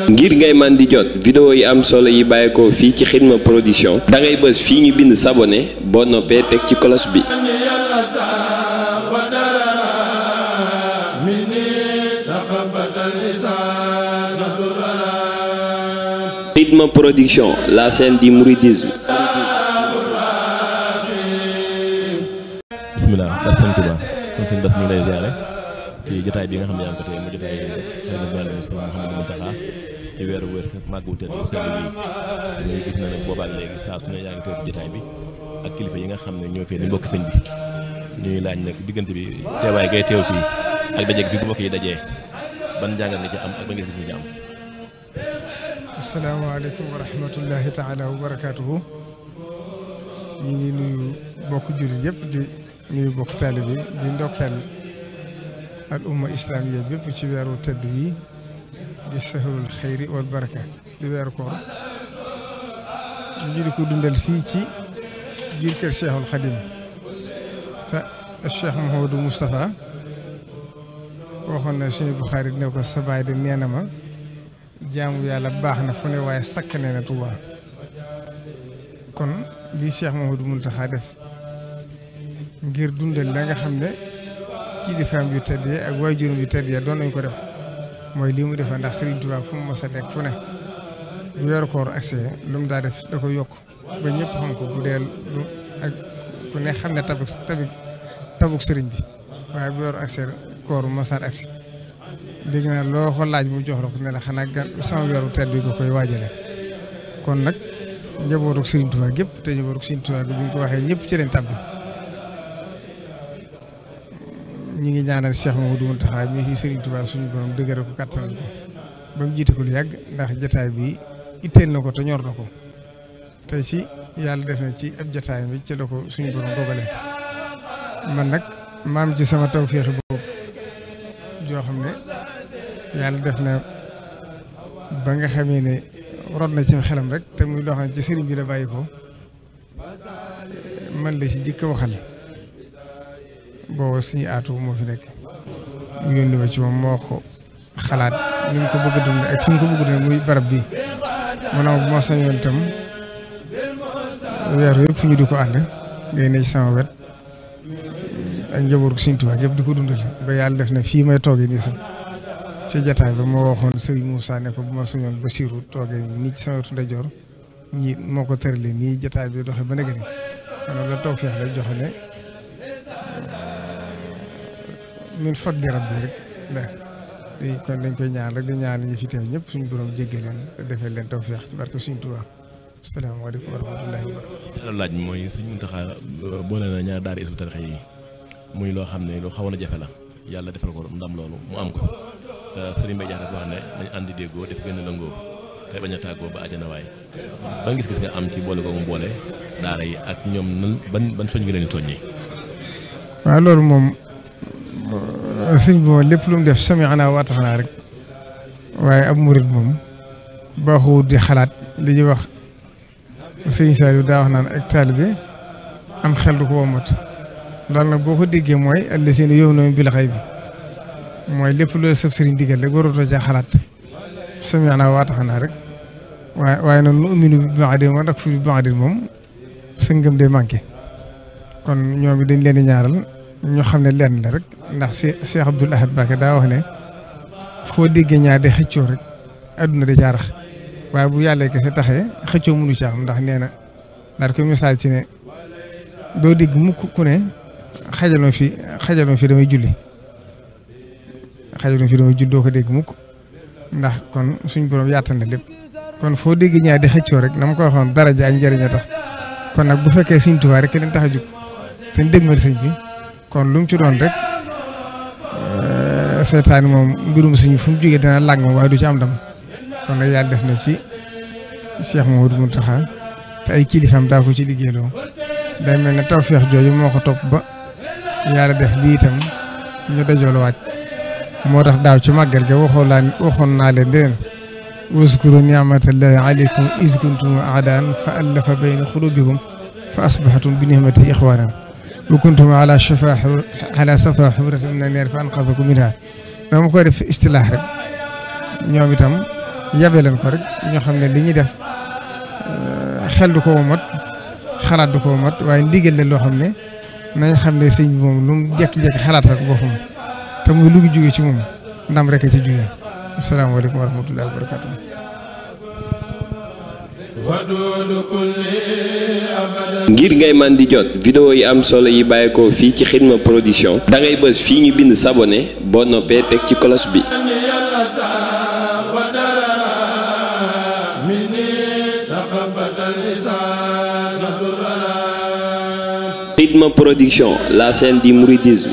ngir ngay man di jot vidéo yi am solo yi bàyyeekoo fii ci Xidma Production da ngay bës fii ñu bind s'abonner boo noppee teg ci cloche bi. Xidma Production, la scène du mouridisme. bismillah dar sëñ Tuubaa kon sëñ Bass ñu ngi lay ziare ci jotaay bi nga xam ne yaa ngi ko tey mu jotaay national Mustafa Mouhamadou Mountakha ci weeru wës màggu tedd bu sell bi ñu gis na ne boobaak léegi saa su ne yaa ngi teew jotaay bi ak kilifa yi nga xam ne ñoo fee di mbokk sëñ bi ñuy laaj nag diggante bi teewaay ngay teew fii ak daje fi bu mbokk yi dajee ban jàngat nga ci am ak ban gis-gis nga ci am. asalaamaaleykum wa rahmatullahi taala wa barakaatuhu. ñu ngi nuyu bokk jullit yëpp di nuyu bokk taalibe di ndokkeel al umma islamiya bépp ci weeru tedd wi di sahrul xayri wal baraka di weeru koor ñu di ko dundal fii ci biir kër Cheikhul Khadim te Cheikh Mouhamadou Moustapha waxoon na Sëñ Buxaari ne ko sa baay de nee na ma jaamu yàlla baax na fu ne waaye sakkane na Tuubaa kon lii Cheikh Mouhamadou Mountakha def ngir dundal la nga xam ne kilifaam yu tedd ak waajuram yu tedd doon nañ ko def mooy lii mu defee ndax Serigne Touba fu mu mos a nekk fu ne bu weeru koor accès lu mu daa def da ko yokk ba ñëpp xam ko bu dee lu ak ku ne xam ne tabuk Serigne bi waaye bu weeru accès koor mosaat accès dégg naa loo ko laaj mu jox la ko ne la xanaa gan sama weeru tedd bi ko koy waajale kon nag njabootu Serigne Touba gépp te njabootu Serigne Touba bi ñu ko waxee ñëpp ci leen tabbi ñi ngi ñaanal Cheikh Mamadou Mountakha mi fi Serigne Touba suñu borom dëgëral ko kattanal ko ba mu jiite ko lu yàgg ndax jataay bi itteel na ko te ñor na ko te ci yàlla def na ci ab jataay bi ci la ko suñu borom dogale man nag maam ci sama tawféexi bopp joo xam ne yàlla def na ba nga xamee ne rod na ci xelam rek te muy loo xam ne ci sëriñ bi la bàyyi ko man la ci jëkk waxal booba suñu aatu moo fi nekk mu yónni ma ci moom moo ko xalaat ni mu ko bëgg a dund ak fi mu ko bëgg a dund muy barab bi maanaam bu ma sañoon itam weer yëpp ñu di ko ànd ngay ne ci sama wet ak njabootu Sëriñ Tuubaa yëpp di ko dundal ba yàlla def na fii may toogee nii sax ci jataay ba moo waxoon Serigne Moussa ne ko bu ma sañoon Basiiru toogee nii ci sama wetu ndeyjoor ñii moo ko tëralee nii jataay bi doxee ba nag ni kon la toog feex la joxe ne min fadli rabbi rek kon dañ koy ñaan rek di ñaan ñi fi teew ñëpp suñu borom jéggal leen defee leen tawfeex ci barke Sëriñ Tuubaa. asalaamaaleykum wa rahmatullahi wa barakatuh. laaj bi mooy Sëriñ Mountakha boole na ñaar daara Hizbut Tarqiyyah yi muy loo xam ne lu xawoon a jafe la yàlla defal ko ndam loolu mu am ko te Serigne Mbaye Diakhaté wax ne dañu àndi déggoo def gën a lëngoo te bañ a tàggoo ba àjjana waay ban gis-gis nga am ci boole googu mu boole daara yi ak ñoom nan ban soñ nga leen di soññee. waaw loolu moom sëñ bi moom lépp lu mu def sami'naa wa ata'naa rek waaye ab murid moom baaxul di xalaat li ñuy wax sëñ Saliou daa wax naan ak taalibe am xel du ko womat loolu nag boo ko déggee mooy allaziina yu'minuuna bil ghaybi mooy lépp loo sëf sëriñ digal rek warutoo caa xalaat sami'naa wa ata'naa rek waaye nag nu'minu bi ba'din wa nakfuru bi ba'din moom sa ngëm day manqué kon ñoom dañ leen di ñaaral ñoo xam ne lenn la rek ndax Cheikh Abdoul Ahad Mbacké daa wax ne foo déggee ñaar di xëccoo rek adduna da caa rax waaye bu yàlla kese taxee xëccoo mënu ci am ndax nee na daal ko misaal ci ne doo dégg mukk ku ne xajaloon fi damay julli doo ko dégg mukk ndax kon suñ borom yaatal na lépp kon foo dégg ñaar di xëccoo rek na ma ko waxoon daraja ak njëriñ a tax kon nag bu fekkee Sëriñ Tuubaa rek leen tax a jóg te dégmal sëñ bi kon lu mu ci doon rek seetaani moom mbirum suñu fu mu jógee dina làgg moom waaye du ci am ndam kon nag yàlla def na ci Cheikh Mouhamadou Mountakha te ay kilifaam daa ko ci liggéeyloo day mel ne tawfeex jooju moo ko topp ba yàlla def lii itam ñu dajoolu waaj moo tax daaw ci màggal ga waxoon naa leen di leen waskuru ni'matallahi alaykum iz kuntum a'daan fa allafa bayna qulubikum fa asbahatum bi ni'matihi ikhwanan wa kuntum ala safa hufratin mina n-naar fa anqadhakum minha dama koy def istilaax rek ñoom itam yabe leen ko rek ñoo xam ne li ñuy def xel du ko mat xalaat du ko mat waaye ndigal la loo xam ne nañ xam ne sëñ bi moom lu mu jékki-jékki xalaat rek boppam te muy lu jóge ci moom ndam rek a ci jóge. asalaamaaleykum wa rahmatullahi wa barakatuh. ngir ngay man di jot vidéo yi am solo yi bàyyeekoo fii ci Xidma Production da ngay bës fii ñu bind s'abonner boo noppee teg ci cloche bi. Xidma Production, la scène du mouridisme.